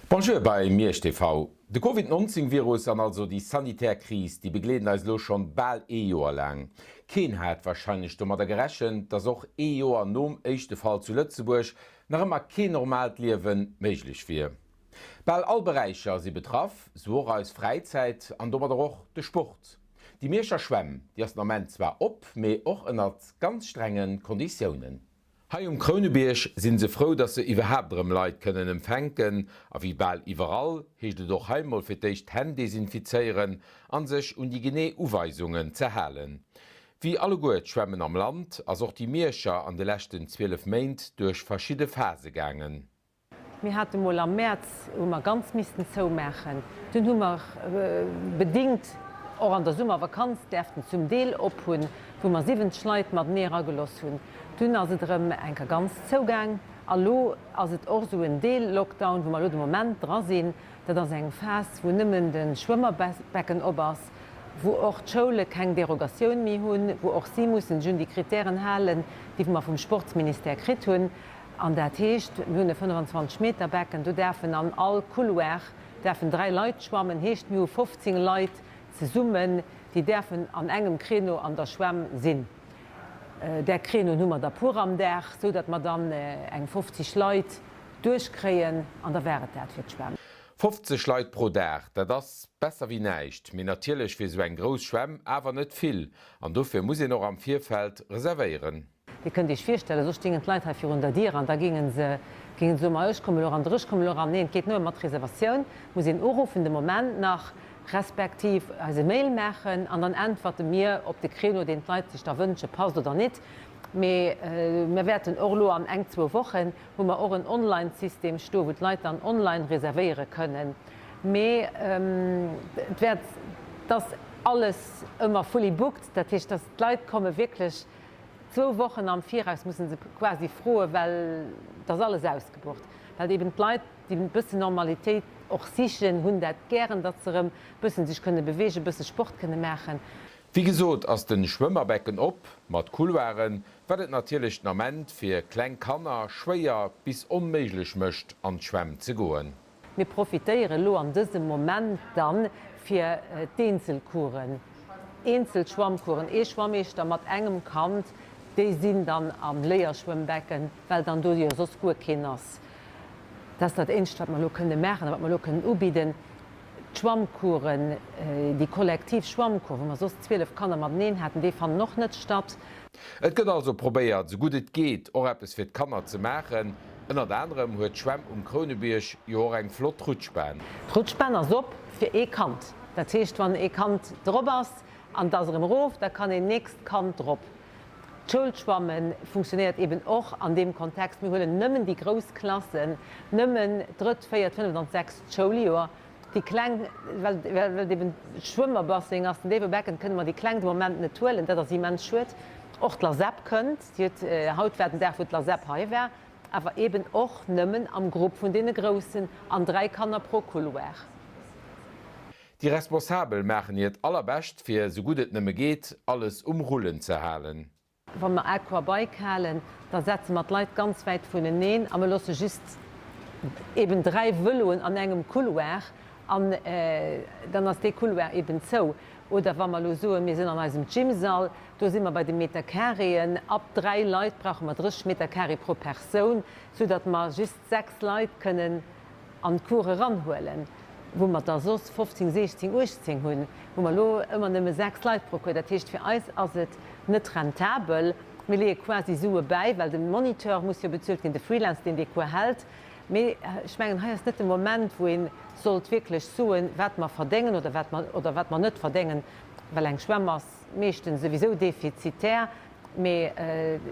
Bonjour bei Miersch TV. De Covid 19 Virus an also déi sanitär Kris, déi begleeden eis elo schonn bal ee Joer laang. Keen hat wahrscheinlech domadder gerechent, dass och ee Joer nom éischte Fall zu Lëtzebuerg nach ëmmer keen normaalt Liewe méiglech wier. Bal all Beräicher si betraff, sou och eis Fräizäit an domadder och de Sport. Déi Mierscher Schwämm, déi ass den Ament zwar op, mee och ënnert ganz strenge Konditiounen. Hei um Krounebierg sinn se frou, dass se iwwerhaapt erëm Leit kënnen empfänken. A wéi bal iwwerall, heescht et och hei mol fir d'éischt d'Hänn desinfizéieren an sech un déi genee Uweisungen ze halen. Wéi alleguer d'Schwämmen am Land, ass och déi Mierscher an de leschten 12 Méint duerch verschidde Phase gaangen. Mir hate mol am Mäerz, hu mer ganz missten zoumaachen. Dunn hu mer bedingt och an der Summervakanz däerften zum Deel ophunn, wou mer 70 Leit matenee erageloss hunn. Dunn ass et erëm eng Kéier ganz zougaang. A lo ass et och esou en Deel-Lockdown, wou mer elo de Moment dra sinn. Dat ass eng Phas, wou nëmmen de Schwëmmerbecken op ass, wou och d'Schoule keng Derogatioun méi hunn, wou och si mussen sech un déi Kritären halen, déi mer vum Sportsministère kritt hunn. An dat heescht, mir hunn e 25 Meter Becken, do däerfen an all Couloir däerfen 3 Leit schwammen, heescht mir hu 15 Leit zesummen, déi däerfen an engem Créneau an der Schwämm sinn. Där Créneauen hu mer der puer am Dag, sou datt mer dann eng 50 Leit duerchkréien an da war et dat fir d'Schwämm. 50 Leit pro Dag, dat ass besser wéi näischt, mee natierlech fir sou eng grouss Schwämm awer net vill an dofir muss een och am Virfeld reservéieren. Dir kënnt Iech virstellen, soss stingen d'Leit hei virun der Dier an da géinge se géinge soen, ma ech kommen elo eran oder ech kommen elo eran. Neen, et geet nëmme mat Reservatioun, muss een uruffen de Moment nach, respektiv eis e Mail maachen an dann äntwerte mir, ob de Créneau, deen d'Leit sech da wënsche, passt oder nit. Mee mir wäerten och elo an eng, zwou Wochen hu mer och en Online-System stoen, wou d'Leit dann online reservéiere kënnen. Mee et wäert, et ass alles ëmmer fully booked, dat heescht, dass d'Leit komme wierklech Zwou Wochen am Viraus musse se quasi froen, well et ass alles ausgebucht. Well eben d'Leit, déi e bëssen Normalitéit och sichen, hunn dat gären, datt se erëm e bëssen sech kënne beweegen, e bësse Sport kënne maachen. Wéi gesot ass den Schwëmmerbecken op, mat Couloiren, wat et natierlech den Ament fir kleng Kanner schwéier bis onméiglech mécht an d'Schwämm ze goen. Mir profitéiere elo an dësem Moment dann fir d'Eenzelcoursen, eenzel Schwammcoursen, ee Schwammeeschter mat engem Kand, déi sinn dann am Léierschwëmmbecken, well dann do jo soss guer keen ass. Dat ass dat Eenzegt, wat mer elo kënne maachen a wat mer elo kënnen ubidden. D'Schwammcoursen, déi kollektiv Schwammcours, wou mer soss 12 Kanner mateneen haten, déi fannen och net statt. Et gëtt also probéiert, sou gutt et geet, och eppes fir d'Kanner ze maachen. Ënnert anerem huet d'Schwämm um Krounebierg jo och eng flott Rutschban. D'Rutschban ass op fir ee Kand. Dat heescht, wann ee Kand drop ass an et ass erëm erof, da kann een nächst Kand drop. D'Schoulschwamme funktionéiert eben och an deem Kontext. Mir huelen nëmmen déi grouss Klassen, nëmmen d'drëtt, véiert, fënneft an d'sechst Schouljoer. Déi kleng, well et eben Schwëmmerbasseng ass, den déiwe Becken, kënne mer déi kleng de Moment net huelen. Dat ass immens schued. Och d'LASEP kënnt. Déi huet, haut war den Dag, wou d'LASEP hei war, awer eben och nëmmen am Grupp vun deene Groussen an 3 Kanner pro Couloir. Déi Responsabel maachen hiert Allerbescht, fir esou gutt et nëmme geet, alles um Rullen ze halen. Wa mer Aquabike halen, da setze mer d'Leit ganz wäit vuneneen a mer loosse just eben 3 Vëloen an engem Couloir an dann ass dee Couloir eben zou. Oder wa mer elo soen, mir sinn an eisem Gymsall, do si mer bei de Metercarréen, ab 3 Leit brauche mer 30 Metercarré pro Persoun, soudatt mer just 6 Leit kënnen an d'Cours eranhuelen, wou mer der soss 15, 16, 18 hunn, hu mer elo ëmmer nëmme 6 Leit pro Cours. Dat heescht, fir eis ass et net rentabel. Mir leeë quasi Sue bäi, well de Moniteur muss jo bezuelt ginn, de Freelance, deen dee Cours hält. Mee ech mengen, hei ass net de Moment, wou ee sollt wierklech soen, wat mer verdéngen oder wat mer, oder wat mer net verdéngen, well eng Schwämm ass meeschtens souwisou defizitär. Mee et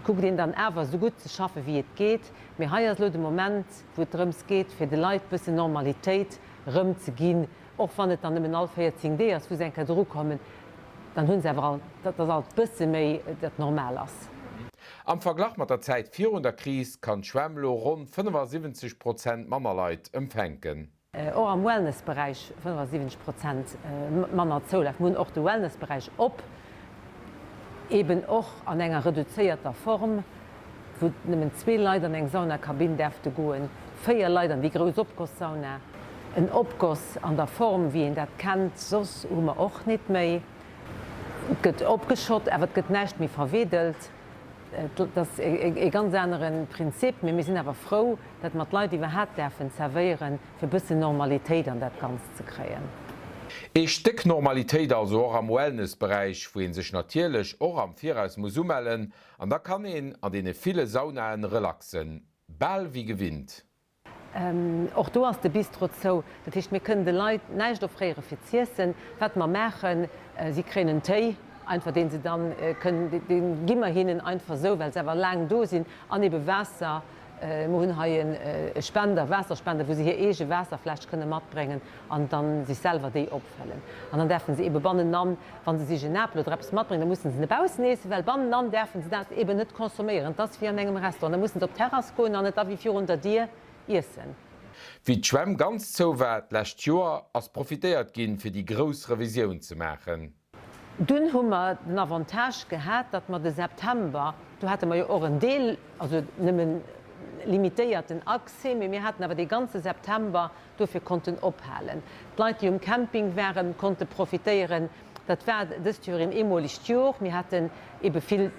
kuckt een dann awer, esou gutt ze schaffen, wéi et geet. Mee hei ass elo de Moment, wou et drëms geet, fir de Leit bëssen Normalitéit erëm ze ginn, och wann et dann nëmmen all 14 Deeg ass, wou se eng Kéier drukommen, dann hu se awer alt, datt alt bësse méi dat normal ass. Am Verglach mat der Zäit virun der Kris kann d'Schwämm elo ronn 75 Prozent manner Leit empfänken. Och am Wellnessberäich 75 Prozent manner Zoulaf. Mir hunn och de Wellnessberäich op, eben och an enger reduzéierter Form, wou. wou nëmmen zwee Leit an eng Saunakabinn däerfte goen, 4 Leit an déi grouss Opgossauna. En Opgoss an der Form, wéi een dat kennt soss, hu mer och nit méi. Et gëtt opgeschott, awer et gëtt näischt méi verweedelt. Et ass e ganz anere Prinzip, mee mir sinn awer frou, datt mer d'Leit iwwerhaapt däerfen zerwéieren, fir e bëssen Normalitéit an dat Ganzt ze kréien. Ee Stéck Normalitéit also och am Wellness-Beräich, wou ee sech natierlech och am Viraus muss umellen an da kann een an deene ville Saunaen relaxen, bal wéi gewinnt. Och do ass de Bistro zou. Dat heescht, mir kënnen de Leit näischt offréiere fir z'iessen. Wat mer maachen, si kréien en Téi einfach, dee se dann kënnen, dee gi mer hinnen einfach esou, well se awer laang do sinn, an ebe Waasser. Mer hunn hei e Spender, Waasserspender, wou se hir eege Waasserfläsch kënne matbréngen an da sech selwer déi opfëllen. An dann däerfe se ebe bannenan, wa se sech en Apel oder eppes matbréngen, da musse se en baussen iessen, well bannenan däerfe se dat eben net consomméieren. Et ass wéi an engem Restaurant, da musse se op d'Terrass goen an et da wéi virun der Dier iessen. Wéi d'Schwämm ganz zou war d'lescht Joer, ass profitéiert ginn, fir déi grouss Revisioun ze maachen. Dunn hu mer den Avantage gehat, datt mer de September, do hate mer jo och en Deel, also nëmme limitéierten Accès, mee mir haten awer dee ganze September dofir konnten ophalen. D'Leit, déi um Camping waren, konnte profitéieren. Dat war dëst Joer een eemolegt Jor. Mir haten ebe vill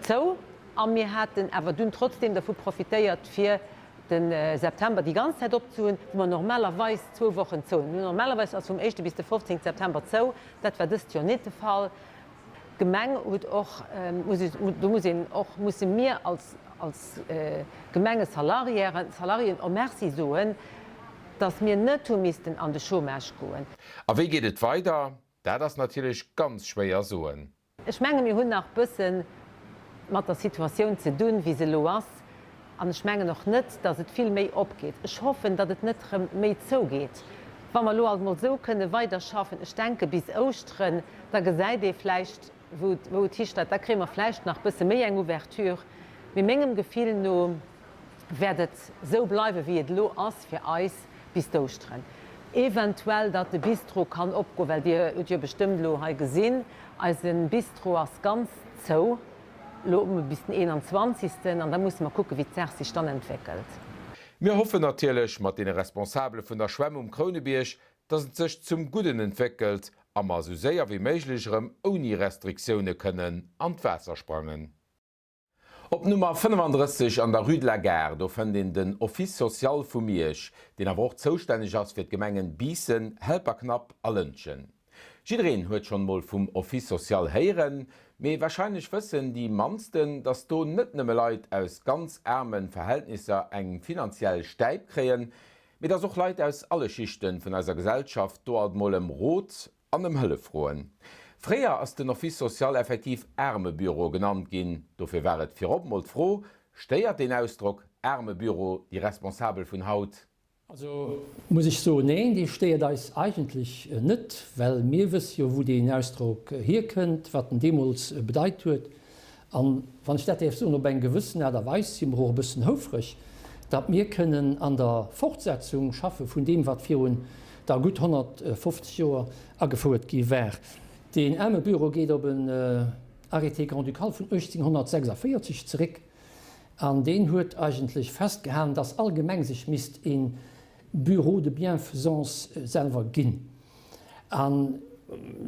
zou a mir haten awer dunn trotzdeem dervu profitéiert, fir de September déi ganz Zäit opzehunn, wou mer normalerweis zwou Wochen zou hunn. Normalerweis ass vum éischte bis de 15 September zou. Dat war dëst Joer net de Fall. D'Gemeng huet och, muss ech, do muss een och, musse mir als, als Gemengesalariéen, Salariéen och Merci soen, dass mir net hu missten an de Chômage goen. A wéi geet et weider? Dat ass natierlech ganz schwéier soen. Ech menge mir hunn nach bësse mat der Situatioun ze dunn, wéi se elo ass. An ech mengen och net, datt et vill méi opgeet. Ech hoffen, datt et net erëm méi zougeet. Wa mer elo alt mol esou kënne weiderschaffen, ech denke bis Ouschteren, da gesäit ee vläicht, wou et histeigt. Da kréie mer vläicht nach bësse méi eng Ouverture. Mee mengem Gefill no wäert et esou bleiwen, wéi et elo ass fir eis bis d'Ouschteren. Eventuell, datt de Bistro kann opgoen, well Dir hutt jo bestëmmt elo hei gesinn, eise Bistro ass ganz zou elo bis den 21. An da musse mer kucken, wéi d'Saach sech dann entwéckelt. Mir hoffen natierlech mat deene Responsabele vun der Schwämm um Krounebierg, datt et sech zum Gudden entwéckelt a mer esou séier wéi méiglech erëm ouni Restriktioune kënnen an d'Waasser sprangen. Op Nummer 35 an der Rue de la Gare, do fënnt een den Office social vu Miersch, deen awer och zoustänneg ass fir d'Gemengen Biissen, Helperknapp a Lëntgen. Jiddereen huet schonn mol vum Office social héieren, mee warscheinlech wëssen déi mannsten, dass do net nëmme Leit aus ganz aarme Verhältnisser eng finanziell Stäip kréien, mee dass och Leit aus alle Schichten vun eiser Gesellschaft do alt mol ëm Rot An ëm Hëllef froen. Fréier ass den Office social effektiv Aarmebüro genannt ginn. Dofir war et virop mol d'Fro, Stéiert deen Ausdrock Aarmebüro déi Responsabel vun haut? Also muss ech soen, neen, dee stéiert eis eigentlech net, well mir wësse jo, wou deen Ausdrock hierkënnt, wat en deemools bedeit huet. An, wann ech dat däerf soen, op eng gewëssen Aart a Weis si mer och e bëssen houfreg, datt mir kënnen an der Fortsetzung schaffe vun deem, wat virun da gutt 150 Joer agefouert gi war. Deen Aarmebüro geet op en Arrêté grand-ducal vun 1846 zeréck an deen huet eigentlech festgehalen, datt all Gemeng sech misst ee Bureau de bienfaisance selwer ginn. A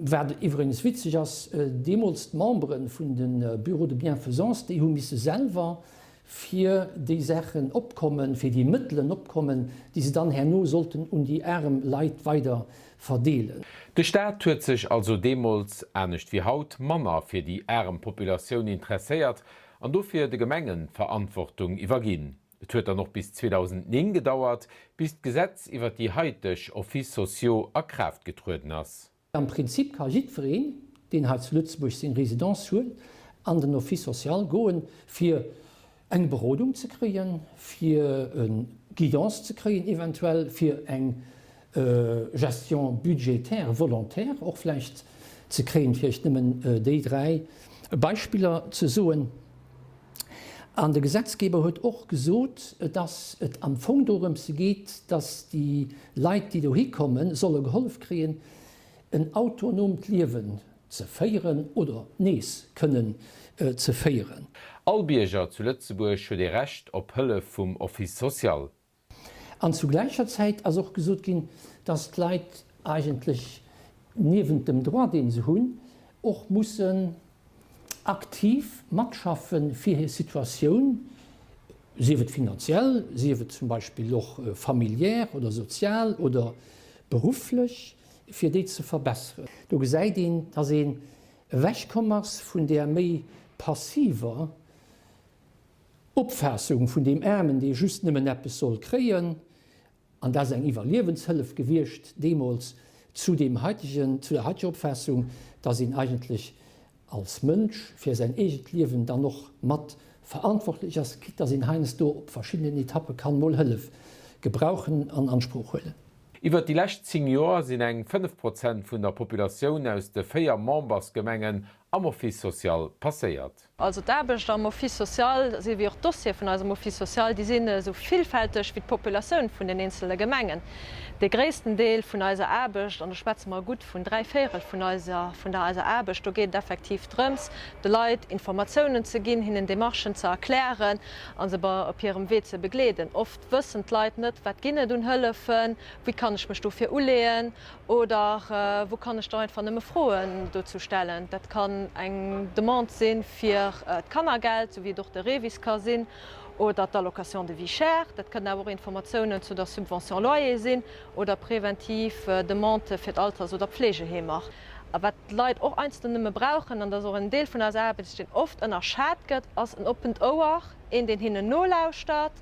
wat iwwregens witzeg ass, deemools d'Membere vun de Bureaux de bienfaisance, déi hu misse selwer fir déi Saachen opkommen, fir déi Mëttelen opkommen, déi se dann herno sollten un déi arem Leit weider verdeelen. De Staat huet sech also deemools, anescht wéi haut, manner fir déi arem Populatioun interesséiert an dofir de Gemengen d'Verantwortung iwwerginn. Et huet dann och bis 2009 gedauert, bis d'Gesetz iwwer déi haiteg Offices sociaux a Kraaft getrueden ass. Am Prinzip ka jiddwereen, deen hei zu Lëtzebuerg seng Résidence huet, an den Office social goen, fir eng Berodung ze kréien, fir e Guidance ze kréien eventuell, fir eng Gestion budgétaire volontaire och vläicht ze kréien, fir Iech nëmmen déi dräi Beispiller ze soen. An de Gesetzgeber huet och gesot, dass et am Fong dorëms geet, dass déi Leit, déi dohi kommen, solle gehollef kréien, en autonoomt Liewen ze féieren oder nees kënnen. ze féieren. All Bierger zu Lëtzebuerg huet ee Recht op Hëllef vum Office social. An zu gläicher Zäit ass och gesot ginn, dass d'Leit eigentlech niewent dem Droit, dee se hunn, och mussen aktiv matschaffe fir hir Situatioun, sief et finanziell, sief et zum Beispill och familiär oder sozial oder berufflech, fir déi ze verbesseren. Do gesäit een, dass een ewechkomm ass vun där méi passiver Opfaassung vun deem Aarmen, dee just nëmmen eppes soll kréien, an dat ass eng Iwwerliewenshëllef gewiescht deemools, zu deem heitegen, zu der heiteger Opfaassung, dass een eigentlech als Mënsch fir säin eegent Liewen dann och mat verantwortlech ass, quitte dass een heiansdo op verschiddenen Etappe kann mol Hëllef gebrauchen an Anspruch huelen. Iwwert déi lescht 10 Joer sinn eng 5 Prozent vun der Populatioun aus de 4 Membersgemengen am Office social passéiert. Also d'Aarbecht am Office social, esou wéi och d'Dossiere vun eisem Office social, déi sinn esou villfälteg wéi d'Populatioun vun den eenzele Gemengen. Dee gréissten Deel vun eiser Aarbecht, an do schwätze mer gutt vun 3 Véierel vun eiser, vun der eiser Aarbecht, do geet et effektiv drëms, de Leit Informatiounen ze ginn, hinnen Demarchen ze erklären a se op hirem Wee ze begleeden. Oft wëssen d'Leit net, wat ginn et un Hëllefen, wéi kann ech mech dofir uleeën, Oder wou kann ech da einfach nëmme Froen dozou stellen? Dat kann eng Demande si fir d'Kannergeld, esou wéi et och de REVIS ka sinn, oder d'Allocation de vie chère. Dat kënnen awer och Informatiounen zu der Subvention loyer sinn oder preventiv Demandë fir d'Alters oder Pflegeheemer. A wat d'Leit och heiansdo nëmme brauchen, an dat ass och en Deel vun eiser Aarbecht, deen oft ënnerschat gëtt, ass en oppent Ouer. Een, deen hinnen nolauschtert,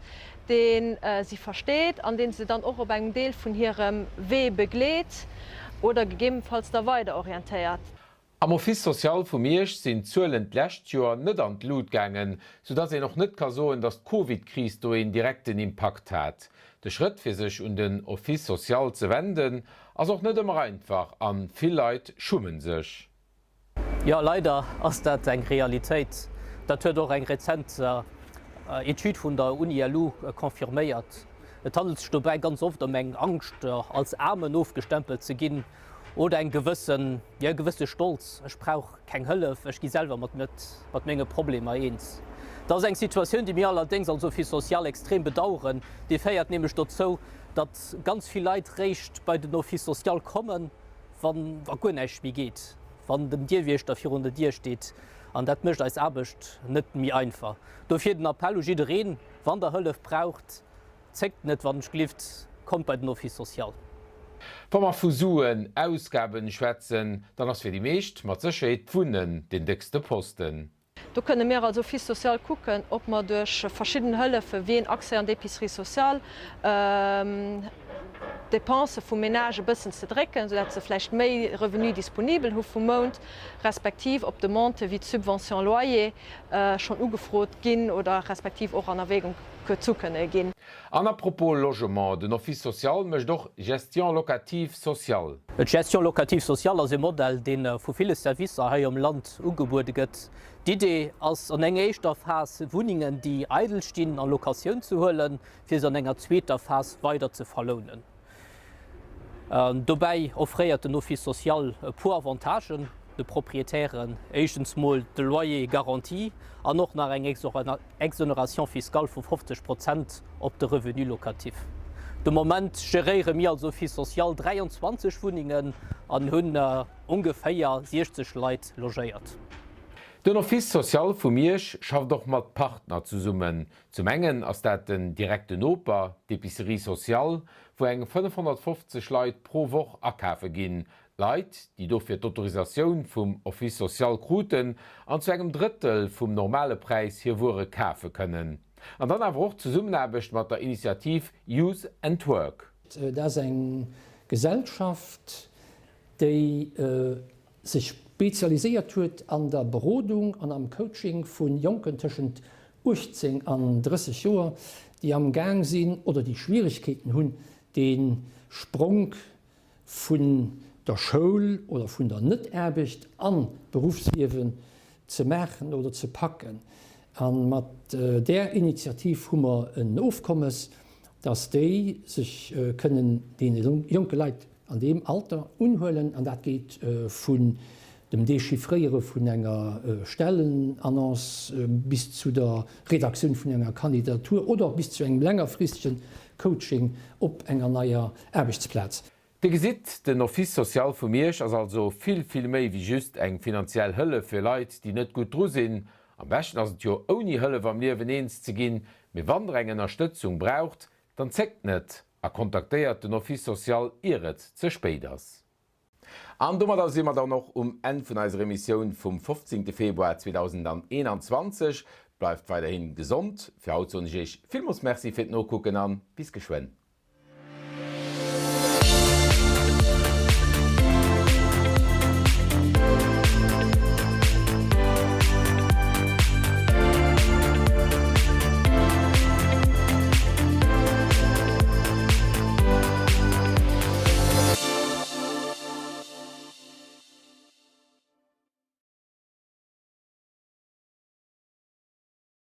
dee si versteet an dee se dann och op engem Deel vun hirem Wee begleet oder gegebenfalls da weider orientéiert. Am Office social vu Miersch sinn d'Zuelen d'lescht Joer net an d'Lut gaangen, soudass een och net ka soen, dass d'Covid-Kris do een direkten Impakt hat. De Schrëtt fir sech un den Office social ze wenden, ass och net ëmmer einfach an vill Leit schummen sech. Jo, leider ass dat eng Realitéit. Dat huet och eng rezent Etüd vun der Uni-LU confirméiert. Et handelt sech dobäi ganz oft ëm eng Angscht, als Aarmen ofgestempelt ze ginn oder eng gewëssen, jo, e gewësse Stolz, Ech brauch keng Hëllef, ech gi selwer mat mat menge Problemer eens. Dat ass eng Situatioun, déi mir allerdéngs als Office social extrem bedauern. Déi féiert nämlech dozou, datt ganz vill Leit réischt bei den Office social kommen, Wann wa guer näischt méi geet, wann den Dierwiechter virun der Dier steet, an dat mécht eis Aarbecht net méi einfach. Dofir den Appell u jiddereen, Wann der Hëllef braucht, zéckt net, wann ech glift, kommt bei den Office social. Wa mer vu Suen, Ausgaben, schwätzen, dann ass fir déi meescht mat Sécherheet d'Wunnen deen déckste Posten. Do kënne mir als Office social kucken, ob mer duerch verschidden Hëllefe wéi een Accès an d'Épicerie sociale, d'Dépensë vum Ménage e bëssen ze drécken, soudatt se vläicht méi Revenu disponibel hu vum Mount, respektiv ob Demandë wéi d'Subvention loyer schonn ugefrot ginn oder respektiv och an Erwägung gezu kënne ginn. An à propos Logement, den Office social mécht och Gestion locative sociale. D'Gestion locative sociale ass e Modell, dee vu ville Servicer hei am Land ugebuede gëtt. D'Idee ass an enger éischter Phas Wunnengen, déi eidel stinn, a Locatioun ze huelen, fir se an enger zweeter Phas weider ze verlounen. Dobäi offréiert den Office social e puer Avantagen de Proprietären, éischtens mol de Loyer garanti an och nach eng Exonération fiscale vu 50 Prozent op de Revenu locatif. De Moment geréiere mir als Office social 23 Wunnengen an hunn ongeféier 60 Leit logéiert. Den Office social vu Miersch schafft och mat Partner zesummen. Zum engen ass dat den direkten Noper, d'Epicerie sociale, wou eng 550 Leit pro Woch akafe ginn, Leit, déi dofir d'Autorisatioun vum Office social kruten an zu engem Drëttel vum normale Präis hir Wuere kafe kënnen. An dann awer och d'Zesummenaarbecht mat der Initiativ Youth and Work. Dat ass eng Gesellschaft, déi sech spezialiséiert huet an der Berodung an am Coaching vu Jonken tëschent 18 an 30 Joer, déi am Gaang sinn oder déi Schwieregkeeten hunn, dee Spronk vun der Schoul oder vun der Net-Aarbecht an d'Beruffsliewen ze maachen oder ze packen. A mat där Initiativ hu mer en Ofkommes, dass déi sech kënnen deene jonke Leit an deem Alter unhuelen. An dat geet vu. dem Dechiffréiere vun enger Stellenannonce bis zu der Redaktioun vun enger Kandidatur oder och bis zu engem längerfristegen Coaching op enger neier Aarbechtsplaz. Dir gesitt, den Office social vu Miersch ass also vill, vill méi wéi just eng finanziell Hëllef fir Leit, déi net gutt dru sinn. Am beschten ass et jo, ouni Hëllef am Liewen eens ze ginn, mee wann der eng Ënnerstëtzung braucht, dann zéckt net a kontaktéiert den Office social ier et ze spéit ass. An domadder si mer dann och um Enn vun eiser Emissioun vum 15 Februar 2021. Bleift weiderhin gesond. Fir haut soen ech Iech villmools Merci fir d'Nokucken an bis geschwënn.